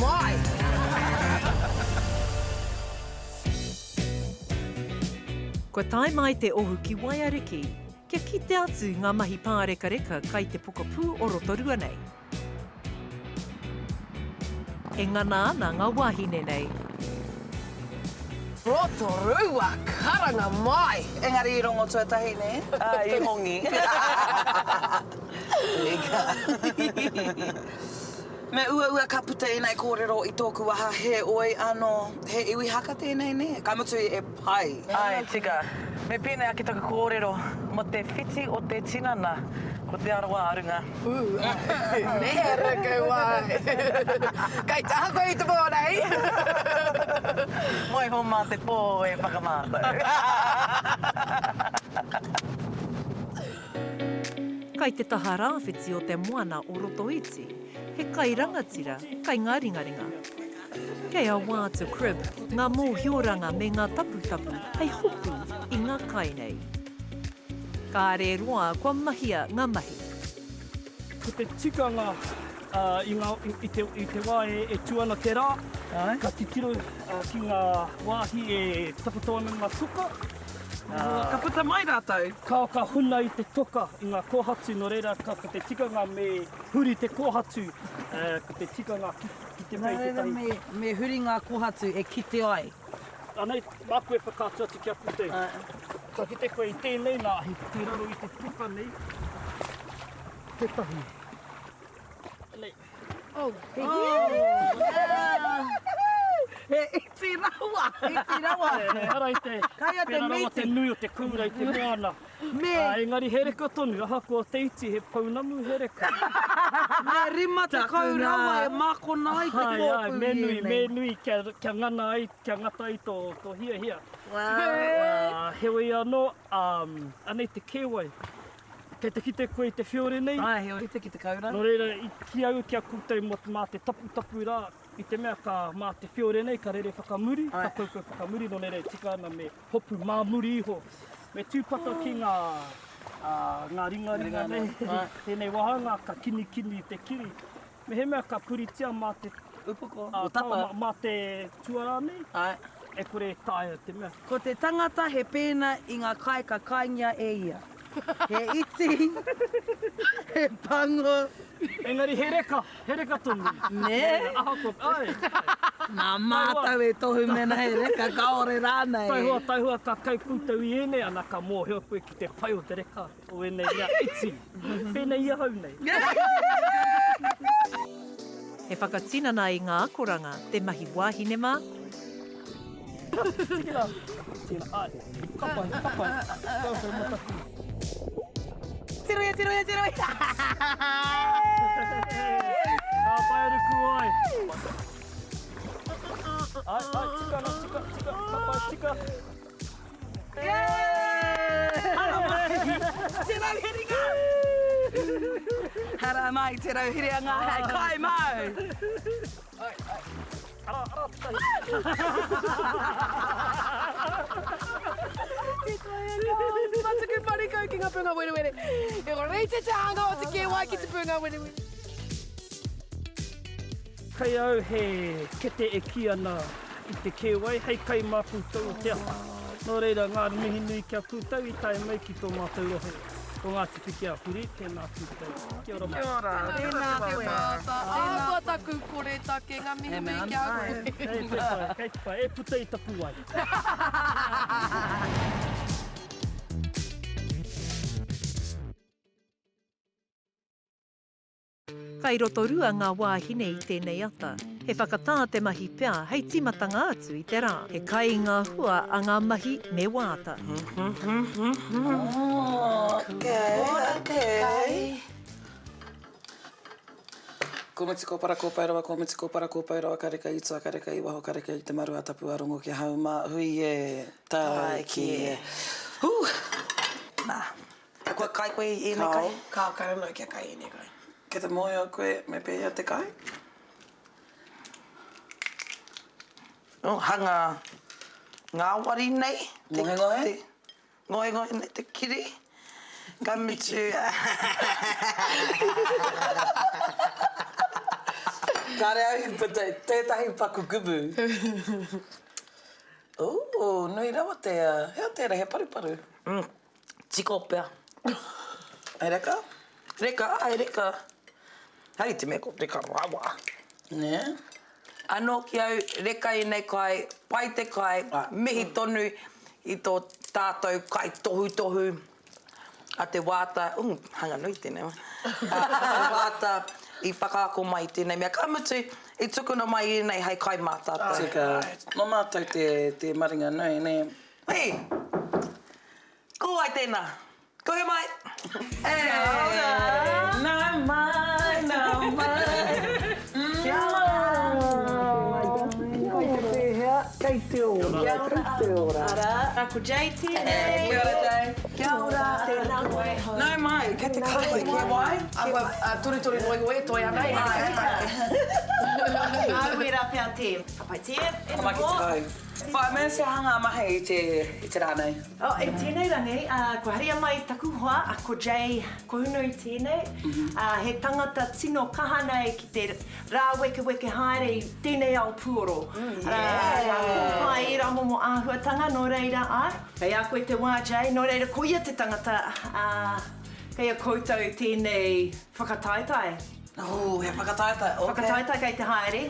mai! Kua tae mai te ohu ki Waiariki kia kite atu ngā mahi pārekareka kai te pokapū o Rotorua nei. E ngana ana ngā wāhine nei. Rotorua, karanga mai! Engari i rongo tuatahi nē? Ā, i hongi. Eka. Me uaua ka puta ēnei kōrero i tōku waha, heoi anō, he iwi haka tēnei nē? Ka mutu e pai. Āe, tika. Me pēnei ake taku kōrero mō te whiti o te tinana, ko te aroā a runga. Me he ruku wai. Kei te aha koe i te pō nei? Waiho mā te pō e whakamātau. Kai te taha rāwhiti o te moana o Rotoiti, he kai rangatira kai ngā ringaringa. Kei a Wātu Cribb ngā mōhioranga me ngā taputapu hei hopu i ngā kai nei. Kāre roa kua mahia ngā mahi. Ko te tikanga i ngā, i te, i te wā e, e tū ana te rā, ka titiro ki ngā wāhi e takoto ana ngā toka. Ka puta mai rātou. Ka, ka huna i te toka, i ngā kōhatu, nō reira ka, ko te tikanga me huri te kōhatu, ko te tikanga ki, ki te mea i tētahi. Nā reira me, me huri ngā kōhatu e kite ai. Anei, māku e whakaatu atu ki a koutou. Ka kite koe i tēnei nā, he kei raro i te toka nei, tētahi. Anei. Oh, he He iti rawa! Iti rawa! Ehara i te, pērā rawa te nui o te kūra i te moana. Me. Ā, engari he reka tonu, ahakoa te iti, he pounamu he reka. Me 50 rawa e mākona ai te Āe, āe, kōpū me i nui, ēnei. me nui kia, kia ngana ai, kia ngata ai tō, tō hiahia. Wow. Ā, heoi anō, ā, anei te kēwai. Kei te kite koe i te whiore nei? Āe, he ōrite ki te kaura. Nō reira, i kī au ki a koutou mō, mā te taputapu rā, i te mea ka, mā te whiore nei ka rere whakamuri, ka kaukau whakamuri, nō reira e tika ana me hopu mā muri iho. Me tūpato ki ngā, ngā ringaringa nei, tēnei wāhanga ka kinikini i te kiri. Mehemea ka puritia mā te upoko, o tapa, mā te tuarā nei, e kore e taea te mea. Ko te tangata he pēnā i ngā kai ka kaingia e ia. He iti, he pango. Engari he reka, he reka tonu. Nē? Ahakoa, āe, āe. Nā mātou e tohu mēnā he reka, kāore rānei. Taihoa, taihoa, ka kai koutou i ēnei, ana ka mōhio koe ki te pai o te reka o ēnei mea iti. Pēnei i ahau nei. He whakatinana i ngā akoranga te mahi wāhine mā. Tikina, tikina, āe. Ka pai, ka pai. Koutou mataku. Tirohia, tirohia, tirohia! Ka pai ruku ai. Ai, ai, tika na, tika, tika, ka pai, tika. Haramai, te rauhiringa! Haramai, te rauhiringa, hei kai mau! Ai, ai. Ara, ara, tahi. Te taianga, matuku parikau ki ngā punga werewere. E rite te anga o te kēwai ki te punga werewere. Kei au he kete e kī ana i te kēwai hei kai mā koutou o te ata. Nō reira, ngā mihi nui ki a koutou i tae mai ki tō mātou rohe o Ngāti Pikiāpuri, tēnā koutou. Kia ora mai. Kia ora. Tēnā koe. Ahakoa taku koretake, ngā mihi nui ki a koe. Kei te pai, kei te pai. E puta i taku wai. Kai Rotorua ngā wāhine i tēnei ata. He whakatā te mahi pea hei tīmatanga atu i te rā. He kai ngā hua a ngā mahi me wāta. Ko mutu ko para ko paerawa ko mutu ko para ko paerawa ka reka i tua ka reka i waho ka reka i te maru a tapu a rongo ki hau ma hui e taiki e Hū! Nā. Kua kai koe i ēnei kai? Kāo, kāore anō kia kai i ēnei kai. Kei te mōhio koe me pēhea te kai? Oh, hanga ngāwari nei. Ngohengohe? Te, ngohengohe nei te kiri. Ka mutu. Kāre au i puta i tētahi paku kupu. Ooh, nui rawa te, he aha tērā, he paruparu? Mm, tiko pea. He reka? Reka, āe reka. Hei te mea ko reka rawa. Nē? Anō ki au, reka ēnei kai, pai te kai, mihi tonu i tō tātou kaitohutohu a Te Wāta, ū, hanga nui tēnei wā, a Te Wāta i whakaako mai i tēnei mea. Ka mutu, i tukuna mai ēnei hei kai mā tātou. Tika. Nō mātou te maringa nui, nē. Mihi! Ko wai tēnā? Kuhu mai! Kia ora! Nau mai, nau mai! Kia ora! Kei te pēhea? Kei te ora. Kia ora. Kei te ora. Arā, ko Jay tēnei. Kia ora Jay. Kia ora. Tēnā koe. Nau mai, kei te kawe, ki wai? Āhua torutoru noa iho e toe ana e. Ngāuera pea tē. Ka pai tē, e noho. Whai mea te hanga mahi i te, i te rā nei. Oh, i tēnei rangi, kua haria mai taku hoa, a ko Jay Kohunui tēnei. He tangata tino kaha nei ki te rāwekeweke haere i tēnei ao puoro. Arā, ngā kōpae, ērā momo āhuatanga, nō reira, āe, kei a koe te wā, Jay, nō reira, ko ia te tangata, ā, kei a koutou tēnei whakataetae. Ooh, he whakataetae, ok. Whakataetae kei te haere.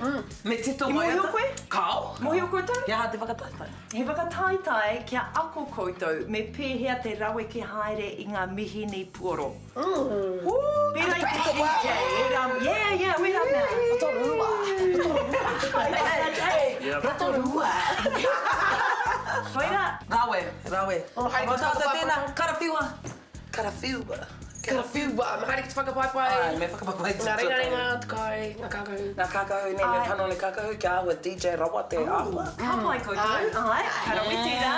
Me tito waiata. I mōhio koe? Kao. Mōhio koutou? He aha te whakataetae? He whakataetae kia ako koutou me pēhea te raweke haere i ngā mihini puoro. Ooh, Pērā i te DJ, ērā, yeah, yeah, wērā mea. Rotorua, Rotorua. Rotorua. Koirā. Rawe, rawe. Oh, haere ki te whakapaepae. Tēnā, karawhiua. Karawhiua. Karawhiua. Me haere ki te whakapaepae. Āe, me whakapaepae te Ngā ringaringa, te kai, ngā kākahu. Ngā kākahu, nē, me panoni kākahu kia āhua DJ rawa te āhua. Ka pai koutou, āe, ka rawe tērā.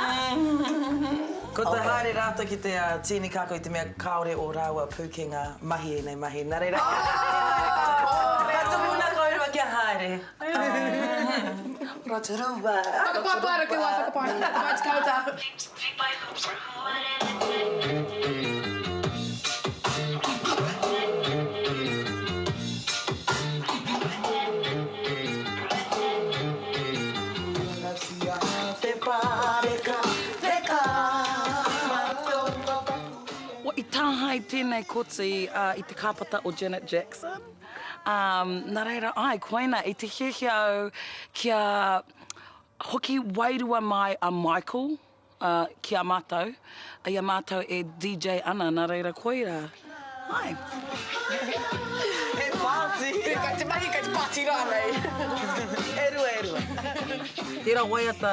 Ko te haere rātou ki te tīni kākahu i te mea kāore ō rāua pūkenga mahi ēnei mahi. Nā reira, ka tukuna kōrua kia haere. Rotorua. Whakapaepae, Rotorua, whakapae. Whakapae te kāuta. I tāhae tēnei koti i te kāpata o Janet Jackson. Nā reira, āe, koina, i te hiahia au kia hoki wairua mai a Michael ki a mātou, i a mātou e DJ ana, nā reira koira, āe. He pāti. Kei te mahi, kei te pāti rānei. E rua, e rua. Tērā waiata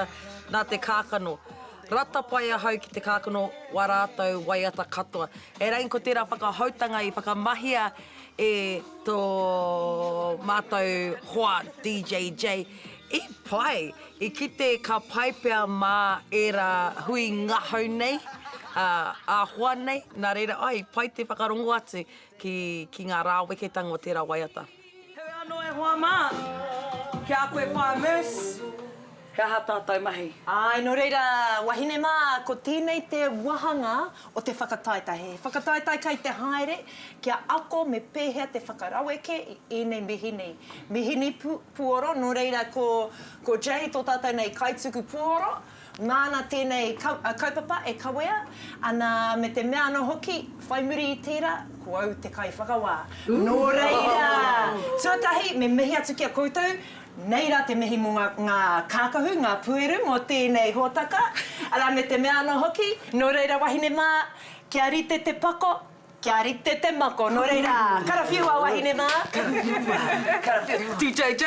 nā te kākano. Rata pai ahau ki te kākano wā rātou waiata katoa. Erangi ko tērā whakahoutanga i whakamahia e tō mātou hoa DJJ i pai, i kite ka pai pea mā ērā hui ngahau nei, ā-hoa nei, nā reira, ai, pai te whakarongo atu ki, ki ngā rāweketanga o tērā waiata. Heoi anō e hoa mā, ki a koe Whaea Merce, he aha tātou mahi? Āe, nō reira, wahine mā, ko tēnei te wāhanga o te whakataetae. He whakataetae kai te haere kia ako me pēhea te whakaraweke i ēnei mihini. Mihini puoro, nō reira ko, ko Jay tō tātou nei kaituku puoro, Māna tēnei kaupapa e kawea, ana, me te mea anō hoki, whai muri i tērā, ko au te kaiwhakawā. Nō reira, tuatahi, me mihi atu ki a koutou, nei rā te mihi mō ngā, ngā kākahu, ngā pueru mō tēnei hōtaka, arā, me te mea anō hoki, nō reira wahine mā, kia rite te pako, kia rite te mako, nō reira, karawhiua wahine mā! Karawhiua, karawhiua, DJJ,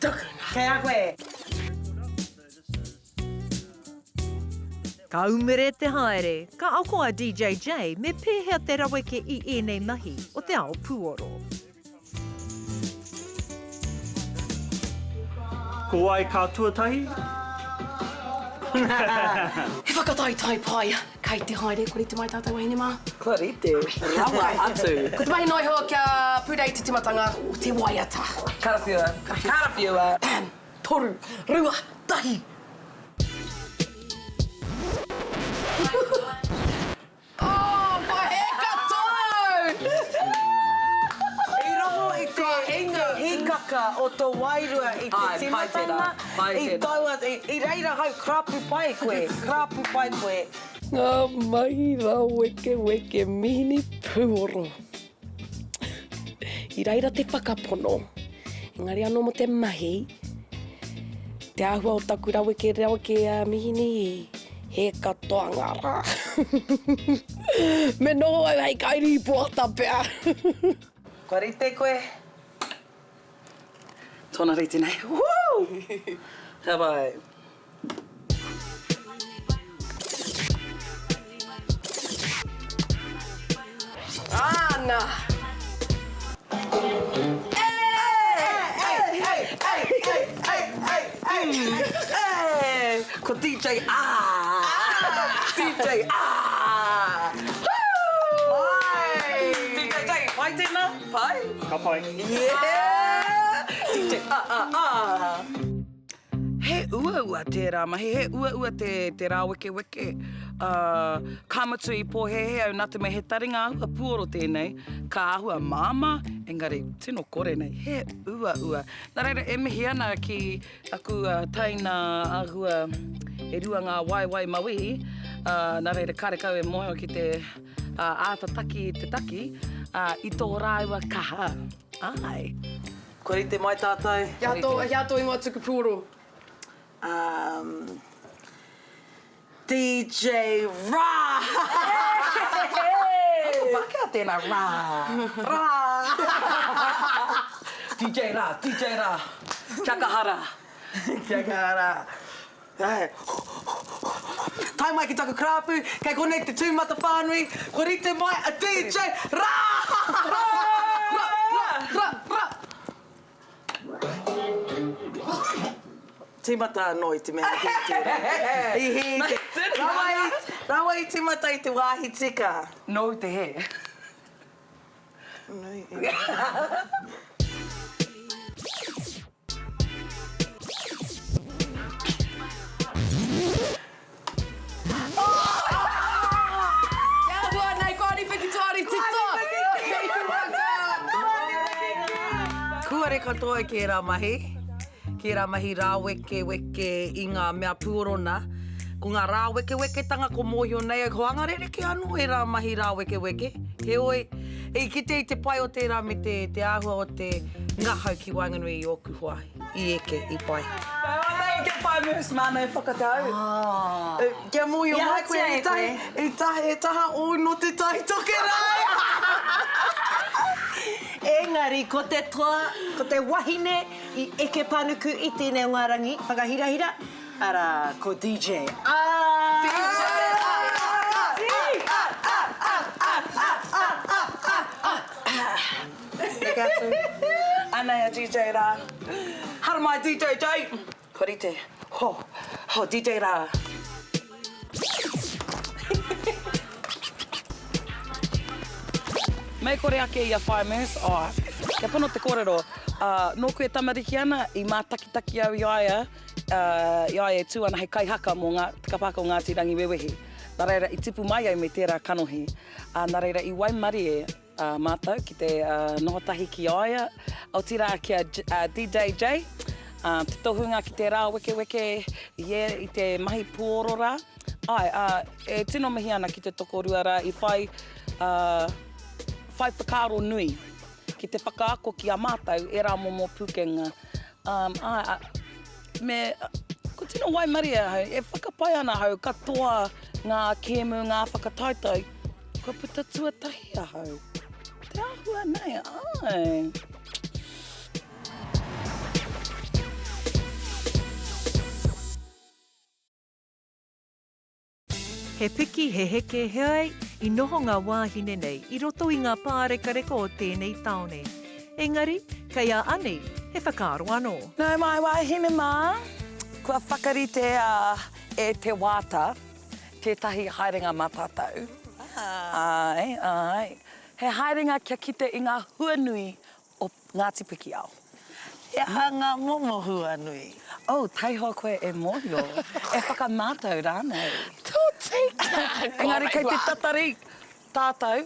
tukuna! Kei a koe! Ka umere te haere, ka ako a DJJ me pēhea te raweke i ēnei mahi o te ao puoro. Ko wai ka tuatahi? He whakataetae pai kei te haere, kua rite mai tātou wahine mā. Kua rite rawa atu. Ko te mahi noa iho kia purei te timatanga o te waiata. Karawhiua, karawhiua. Bam! Toru, rua, tahi! Oh, kua hē katoa au! I rongo i te hīkaka. tō wairua i te tīmatanga, i taua, i reira hau karapu pai koe, karapu pai koe. Ngā mahi rawekeweke mihini pūoro. I reira te whakapono, engari anō mō te mahi, te āhua o taku raweke raweke a mihini i hē katoa ngā rā. Me noho au hei kairīpoata pea. Kua rite koe? Tōna rite nei. Woo! Ka pai. Āna! Ko DJ Ah! DJ Ah! Woo! DJ J, pai tēnā? Pai? Ka pai. Yeah! DJ Ah Ah Ah! He uaua tērā mahi, he uaua te, te rāwekeweke, ā, ka mutu i pōhēhē au nā te mea he taringa āhua puoro tēnei, ka āhua māmā, engari tino kore nei, he uaua. Nā reira, e mihi ana ki taku teina āhua e rua ngā waewae mauī, ā, nā reira karekau e mōhio ki te āta taki i te taki, ā, i tō rāua kaha, āe. Kua rite mai tātou. He aha tō, he aha tō ingoa tuku pūoro? Um, DJ Ra! Ko Pākehā tēnā, Ra! Ra! DJ Ra, DJ Ra. Kia kaha rā. Kia kaha rā. Tae mai ki taku karapu, kei konei te tūmatawhānui, kua rite mai a DJ Ra! Ra! Ra! Ra! Ra! Ra! Tīmata anō i te mea i hē tērā. I hē te... Rawa i, rawa i tīmata i te wāhi tika. Nōu te hē. Nui. Te āhua nei, ko Aripiki Tuari Tito! Kūare katoa ki ērā mahi, ki ērā mahi rāwekeweke i ngā mea puoro nā. Ko ngā rāwekeweketanga ko mōhio nei au, ko anga rerekē anō ērā mahi rāwekeweke. Heoi, i kite i te pai o tērā me te, te āhua o te ngahau ki waenganui i ōku hoa, i eke, i pai. Kāore kia pai Moose māna e whakatau. Kia mōhio mai koe i tahi, i tahi, he taha ōu nō Te Tai Tokerau! Engari ko te toa, ko te wahine i eke panuku i tēnei o ngā rangi whakahirahira, Arā, ko DJ A! DJ A! Neke atu. Anei a DJ Rā. Haramai DJ J! Kua rite. Ho, ho, DJ Rā. Mei kore ake i a Whaimers, oh, kia pono te kōrero, uh, nōku e tamariki ana, i mātakitaki au i a ia, i a ia e tū ana hei kaihaka mō ngā, te kapa haka o Ngāti Rangiwewehi. Nā reira, i tipu mai au me tērā kanohi. Ā, nā reira, i waimarie mātou ki te noho tahi ki a ia, otirā ki a DJJ, te tohunga ki te rāwekeweke i e, i te mahi puoro rā. Āe, ā, e tino mihi ana ki te tokorua rā i whai, whai whakaaro nui ki te whakaako ki a mātou ērā momo pūkenga. Um, āe, ā, me, ko tino waimarie ahau, e whakapae ana ahau katoa ngā kēmu, ngā whakataetae, kua puta tuatahi ahau. Te āhua nei, āe. He piki, he heke, heoi, i noho ngā wāhine nei i roto i ngā pārekareka o tēnei tāone. Engari, kei a Ani he whakaaro anō. Nau mai wāhine mā, kua whakaritea e Te Wāta tētahi haerenga mā tātou. Āe, āe. He haerenga kia kite i ngā huanui o Ngāti Pikiao. He aha ngā momo huanui? Oh, taihoa koe e mōhio, e whakamātau rānei. Tō tika! Engari kei te tatari tātou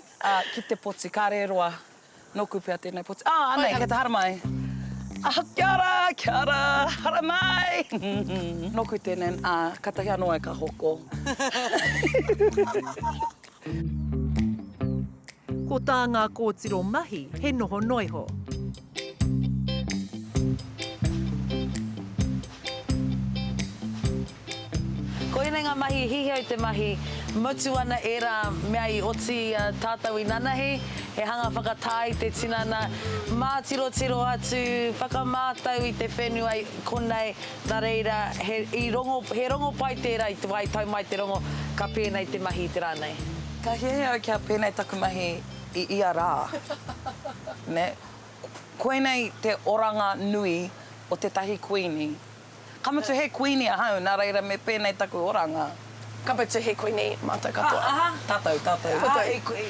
ki te poti, kāre e roa, nōku pea tēnei poti. Ah, anei, kei te haramai. Ah, kia ora, kia ora, haramai! Nōku tēnei, ā, katahi anō au ka hoko. Ko tā ngā kōtiro mahi he noho noiho. Koinei ngā mahi i hihia i te mahi, mutu ana ērā mea i oti i a tātou i nanahi, he hanga whakatā i te tinana, mātirotiro atu, whakamātau i te whenua i konei, nā reira, he, i rongo, he rongo pai tērā i te wā i tau mai te rongo, ka pēnei te mahi i te rā nei. Ka hiahia au kia pēnei taku mahi i ia rā, nē. Koinei te oranga nui o tētahi kuini. Ka mutu he kuini ahau, nā reira me pēnei taku oranga. Ka mutu he kuini mātou katoa. Aha, tātou, tātou. Tātou. Ah, e koe.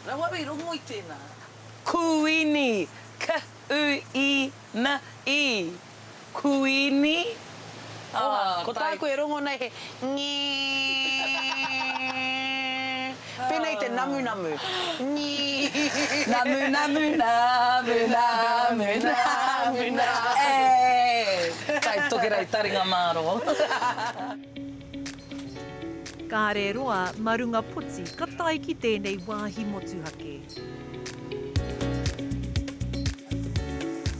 Rawa au i rongo i tēnā. Kuini, K-U-I-N-I. Kuini. Ah, ko tāku e rongo nei he ngīīīī. Pēnei te namunamu. Ngīīīī. Namu namu namu namu namu namu e! Tai tokerau taringa mārō. Kāre roa ma runga poti ka tae ki tēnei wāhi motuhake.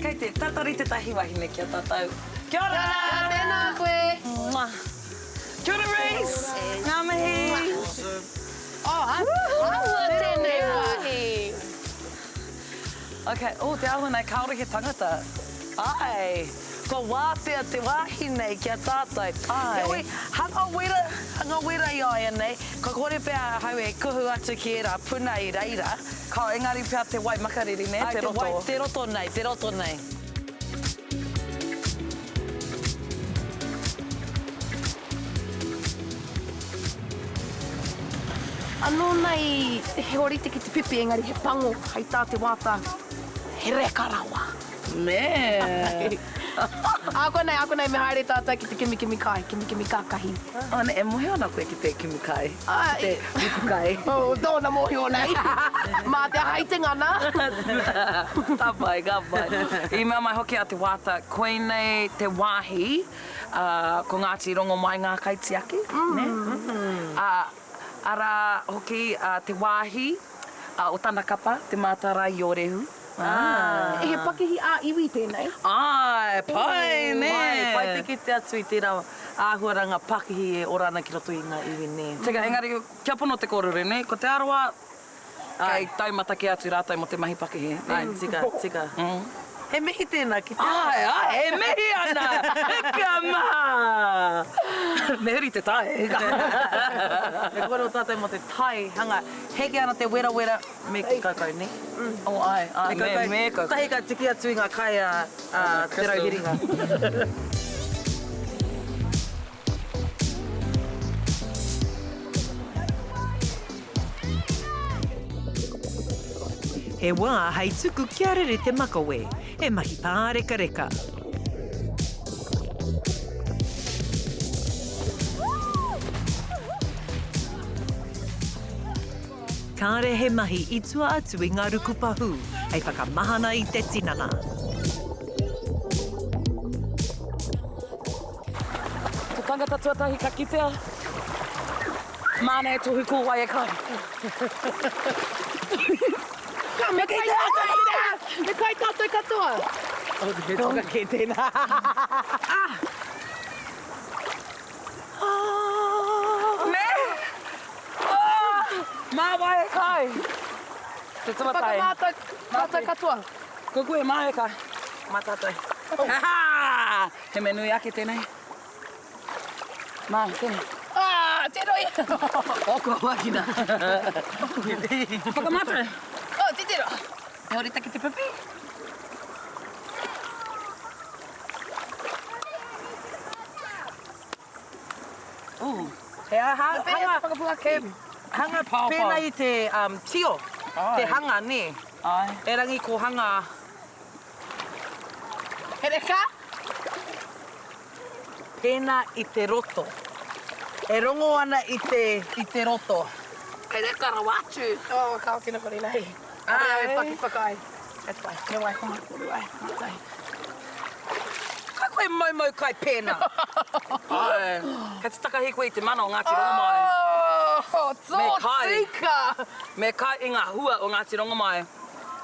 Kei te tatari tētahi wahine ki a tātou. Kia ora! Tēnā koe! Mua. Kia ora Reece! Ngā mihi! Oh, āhua tēnei wāhi! Ok, oh, te āhua nei kāore he tangata. Āe, kua wātea te wāhi nei ki a tātou. Āe. Heoi, hanga wera, hanga wera i a ia nei, kua kore pea ahau e kuhu atu ki ērā puna i reira. Kao, engari pea te wai makariri, nē, te roto. Āe, te wai, te roto nei, te roto nei. Anō nei, he ōrite ki te pipi engari he pango hei tā te wāta, he reka rawa. Nē. Ākonei, ākonei me haere tātou ki te kimikimi kai, kimikimi kākahi. Oh, nē, e mōhio ana koe ki te kimi kai, ki te ruku kai. Oh, tōna mōhio nei. Mā te aha i te ngana. Ka pai, ka pai. I mea mai hoki a Te Wāta, koinei te wāhi ā, ko Ngāti Rongomai ngā kaitiaki, nē? Ā, arā hoki te wāhi o tana kapa, Te Mātārae-i-Ōrehu. Ā. He pakihi ā-iwi tēnei. Āe, pai, nē? Pai, pai te kite atu i tērā āhuaranga pakihi e ora ana ki roto i ngā iwi, nē? Tika, engari kia pono te kōrero, nē? Ko Te Arawa, Kei taumata kē atu rātou mō te mahi pakihi. Āe, tika, tika. He mihi tēnā ki te Āe, āe, e mihi ana! Ika mā! Me huri te tae. Me kōrero tātou mō te tae hanga. Heke ana te werawera me kaukau, nē? Oh, āe, āe, me, me kaukau. Tahi ka tiki atu i ngā kai a Te Rauhiringa. He wā hei tuku kia rere te makawe, he mahi pārekareka. Kāre he mahi i tua atu i ngā ruku pahū hei whakamahana i te tinana. Te tangata tuatahi ka kitea, māna e tohu ko wai e kai. Ka me kai tātou, me kai tātou katoa. Oh, he toka kē tēnā. Ah! Ah! Me! Ah! Mā wai e kai? Te tuatahi. Whakamātau tātou katoa. Ko koe mā e kai. Mā tātou. Ha! He mea nui ake tēnei. Mā, tēnei. Ah, tērā ia. Oh, kua huakina. Whakamātau. Oh, titiro. He ōrite ki te pipi? Ooh. He aha, hanga, he hanga pēnā i te um, tio, te hanga, nē? Ai. Erangi ko hanga. He reka? Pēnā i te roto. E rongo ana i te, i te roto. He reka rawa atu. Oh, ka hoki na kore nei. Ai. Ai, paki whakaae. That's why. Me wai whanga kore ai. Mātai. koe moumou kai pēnā. Āe. Kei te takahi koe i te mana o Ngāti Rongomai. Oh, tō Me kai. tika! Me kai i ngā hua o Ngāti Rongomai.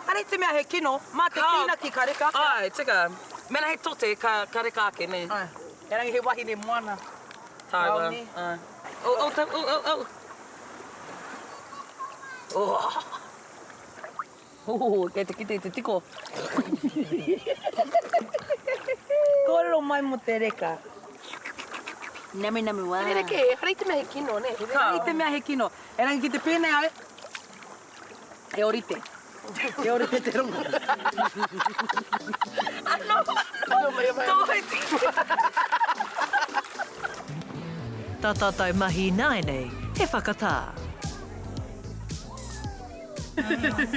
Ara i te mea he kino, mā te kīnaki ka reka ake. Āe, tika. Mēnā he tote, ka, ka reka ake, nē. Āe. Erangi he wahine moana. Tāua. Ao, nē. Āe. Oh, oh, tau, oh, oh, oh. Oh. Oh, kei te kite i te tiko. Kōrero mai mō te reka. Namunamu wā. Rerekē, ehara i te mea he kino, nē? Ehara i te mea he kino. Erangi ki te pēnei au, he orite. He orite te rongo. Anō, anō, tō tika. Tā tātou mahi ināianei, he whakatā.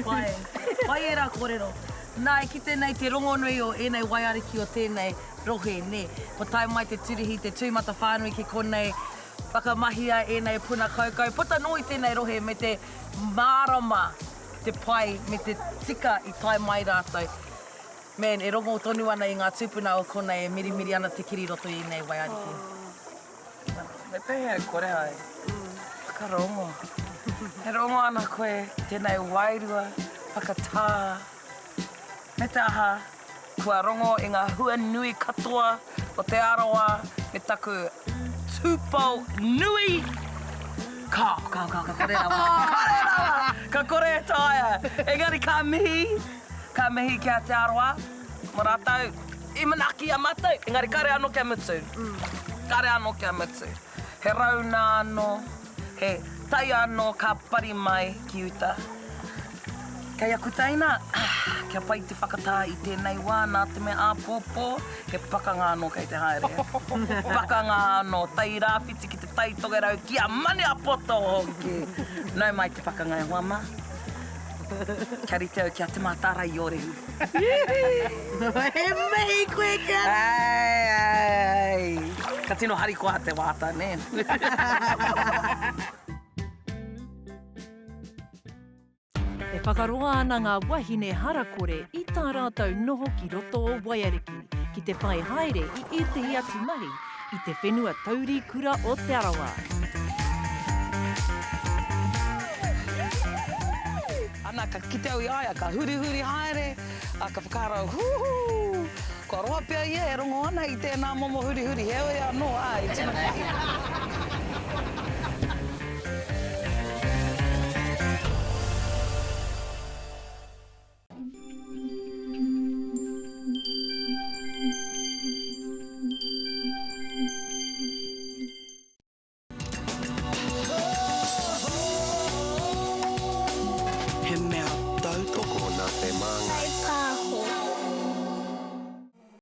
Pai, pai ērā kōrero. Nā, e kite nei te rongonui o ēnei waiariki o tēnei rohe, nē. Kua tae mai te turihi, te tūmatawhānui ki konei, whakamahia ēnei puna kaukau, puta noa i tēnei rohe me te mārama, te pai me te tika i tae mai rātou. Man, e rongo tonu ana i ngā tūpuna o konei e mirimiri ana te kiri i roto i ēnei waiariki. Me pēhea e kore ai? Whakarongo. E rongo ana koe i tēnei wairua whakatā. Me te aha, kua rongo i ngā hua nui katoa o Te Arawa me taku tūpou nui. Kao, kao, kao, ka kore rawa. Kore rawa! Ka kore e taea. Engari ka mihi, ka mihi ki a Te Arawa. Mo ratou i manaaki i a matou, engari kare ano kia mutu. Kare ano kia mutu. He rauna ano, he tai ano ka pari mai ki uta. Kei aku teina, kia pai te whakatā i tēnei wā nā te mea āpōpō he pakanga anō kei te haere. Pakanga anō, tai rāwhiti ki te tai tokerau ki a Maniapoto hoki! Nau mai te pakanga e hoa mā. Kia rite au ki a Te Mātārae i Ōrehu. He mihi koe ki a. Ai, ai. Ka tino harikoa te wāta, nē? E whakaroa ana ngā wahine harakore i tā rātou noho ki roto o Waiariki ki te whai haere i ētehi atu mahi i te whenua taurikura o Te Arawa. Ana, ka kite au i a ia, ka hurihuri haere, a, ka whakaaro au, Hūhū! Kua roa pea ia e rongo ana i tēnā momo hurihuri, heoi anō, ā, i tino pai.